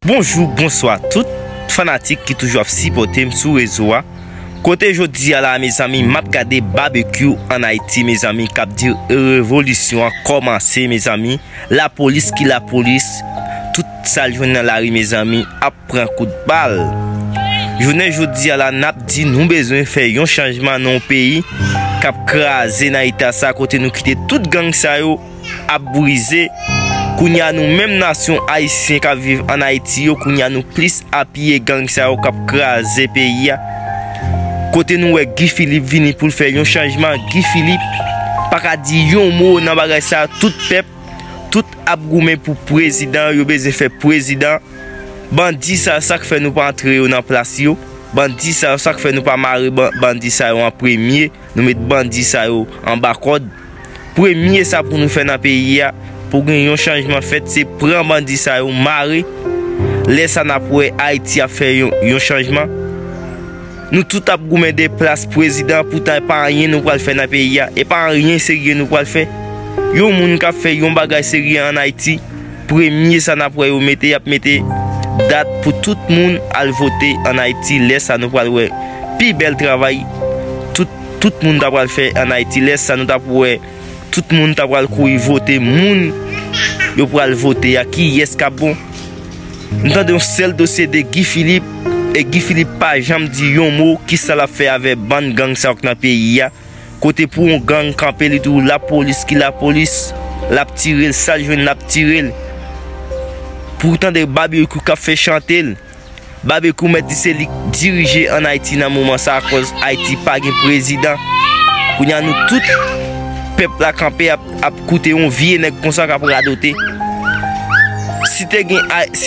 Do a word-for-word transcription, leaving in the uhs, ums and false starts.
Bonjou, bonswa tout fanatik ki toujou ap sipòte m sou rezo a. Kote jodi a la, mezanmi, m ap gade babekyou ann Ayiti, mezanmi, k ap di revolisyon an kòmanse, mezanmi. Lapolis ki lapolis, tout sa l jwenn nan lari, mezanmi, ap pran kout bal. Jounen jodi a la, n ap di nou bezwen fè yon chanjman nan yon peyi k ap kraze nan eta sa, kote nou kite tout gang sa yo ap brize. Kounye a, nou menm nasyon ayisyen k ap viv ann Ayiti yo, kounye a nou plis apiye gang sa yo k ap kraze peyi a. Kote nou wè Guy Philippe vini pou l fè yon chanjman, Guy Philippe pa ka di yon mo nan bagay sa, tout pèp, tout ap goumen pou prezidan, yo bezwen fè prezidan. Bandi sa yo, sa k fè nou pa antre yo nan plas yo? Bandi sa yo, sa k fè nou pa mare ban-, bandi sa yo an premye? Nou met bandi sa yo anba kòd. Premye sa pou nou fè nan peyi a, pou gen yon chanjman fèt, se pran bandi sa yo, mare. Lè sa n ap wè Ayiti ap fè yon, yon chanjman. Nou tout ap goumen de plas prezidan, poutan e pa anyen nou pral fè nan peyi a. E pa anyen serye nou pral fè. Yon moun k ap fè yon bagay serye ann Ayiti, premye sa n ap wè yo mete, y ap mete dat pou tout moun al vote ann Ayiti. Lè sa nou pral wè pi bèl travay tout, tout moun ta pral fè ann Ayiti. Lè sa nou t ap wè tout moun ta pral kouri vote moun yo pral vote a, kiyès k ap bon. M tande yon sèl dosye de Guy Philippe, e Guy Philippe pa janm di yon mo kisa l ap fè avè bann gang sa yo k nan peyi a. Kote pou yon gang kanpe, li di w lapolis ki lapolis, l ap tire l, sa l jwenn l ap tire l. Pou w tande babekyou k ap fè chante l. Babekyou mèt di se li k dirije ann Ayiti nan moman sa, akòz Ayiti pa gen prezidan. Kounye a nou tout pèp la kanpe ap, ap koute yon vye nèg konsa k ap radote. Si te gen Ay-, si